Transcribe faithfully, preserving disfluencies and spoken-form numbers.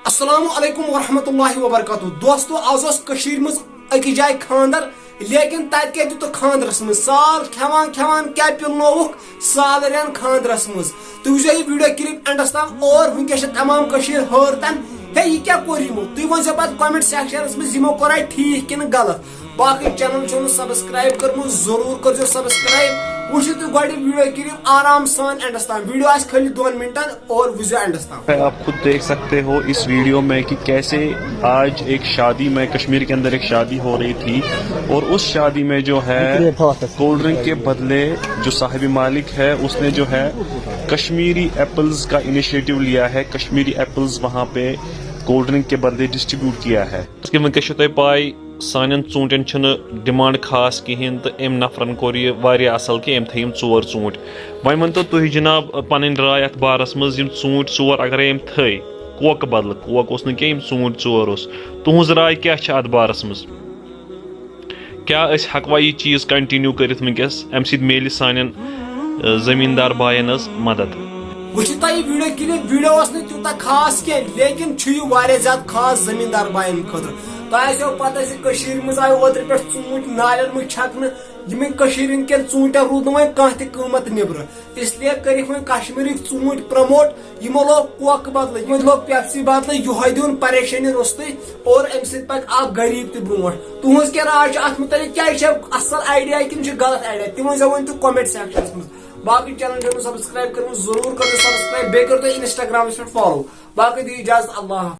السلام علیکم ورحمۃ اللہ وبرکاتہ۔ دوستو، آز اوس کٔشیٖرِ منٛز أکِس جایہِ خانٛدر، لیکن تَتہِ کیٛاہ دیُتُکھ خانٛدرَس منٛز؟ سال کھٮ۪وان کھٮ۪وان کیٛاہ پِلنووُکھ؟ سالرٮ۪ن خانٛدرَس منٛز۔ تُہۍ وٕچھزیو یہِ video clip endس تام، اور وٕنکیٚس چھِ تمام کٔشیٖر حٲرتن، ہے، یہِ کیٛاہ کوٚر یِمو؟ تُہۍ ؤنۍزیو پَتہٕ comment sectionس منٛز یِمو کوٚرا ٹھیٖک کِنہٕ غلط۔ باقٕے channel چھُو نہٕ subscribe کٔرمٕژ، ضروٗر کٔرزیو subscribe۔ وٕچھِو تُہۍ گۄڈٕ video clip آرام سان endس تام۔ Video آسہِ خٲلی دۄن منٹن، اور وٕچھزیو endس تام۔ آپ خود دیکھ سکتے ہو اس ویڈیو میں کہ کیسے آج ایک شادی میں، کشمیر کے اندر ایک شادی ہو رہی تھی، اور اس شادی میں جو ہے کولڈ ڈرنک کے بدلے جو صاحب مالک ہے، اس نے جو ہے کشمیری ایپلز کا انیشیٹو لیا ہے، کشمیری ایپلز وہاں پہ کولڈ ڈرنک کے بدلے ڈسٹریبیوٹ کیا ہے۔ کہ وٕنکیٚس چھو تۄہہِ پاے، سانٮ۪ن ژوٗنٛٹھٮ۪ن چھُنہٕ ڈیمانڈ خاص کِہیٖنۍ، تہٕ أمۍ نفرن کوٚر یہِ واریاہ اصل کہِ أمۍ تھٲے یِم ژور ژوٗنٛٹھۍ۔ وۄنۍ ؤنۍ تو تُہۍ جناب، پنٕنۍ راے اتھ بارس منٛز، یِم ژوٗنٛٹھۍ ژور اگرے أمۍ تھٲے کوکہٕ بدلہٕ، کوک اوس نہٕ کینٛہہ، یِم ژوٗنٛٹھۍ ژور اوس، تُہنٛز راے کیٛاہ چھِ اتھ بارس منٛز؟ کیٛاہ أسۍ ہٮ۪کوا یہِ چیٖز کنٹینیو کٔرِتھ وٕنکیٚس؟ امہِ سۭتۍ میلہِ سانٮ۪ن، آ، زٔمیٖندار باین حظ مدد۔ وٕچھِو تۄہہِ یہِ video clip، video اوس نہٕ تیوٗتاہ خاص کینٛہہ، لیکن چھُ یہِ واریاہ زیادٕ خاص زٔمیٖندار باین خٲطرٕ۔ تۄہہِ آسیو پتہ زِ کٔشیٖرِ منٛز آیہِ اوترٕ پٮ۪ٹھ ژوٗنٛٹھۍ نالٮ۪ن منٛز چھکنہٕ، یِمن کٔشیٖرِ ہٕنٛدۍ کٮ۪ن ژوٗنٛٹھٮ۪ن روٗد نہٕ وۄنۍ کانٛہہ تہِ قۭمتھ نیبرٕ۔ اس لیے کٔرِکھ وۄنۍ کشمیٖرٕکۍ ژوٗنٛٹھۍ promote، یِمو لوگ کوکہٕ بدلہٕ، یِمو لوگ پیپسی بدلہٕ یِہوٚے دیُن پریشٲنی روٚستُے، اور امہِ سۭتۍ پکہِ اکھ غریٖب تہِ برونٛٹھ۔ تُہنٛز کیٛاہ راے چھِ اتھ مُتعلق؟ کیٛاہ یہِ چھا اصل idea کِنہٕ چھُ غلط idea؟ تہِ ؤنۍزیو وۄنۍ تُہۍ comment sectionس منٛز۔ باقٕے channel چھُو نہٕ subscribe کٔرمٕژ، ضروٗر کٔرِو subscribe، بیٚیہِ کٔرِو تُہۍ Instagramس پٮ۪ٹھ follow۔ باقٕے دِیِو اجازت، اللہ حافظ۔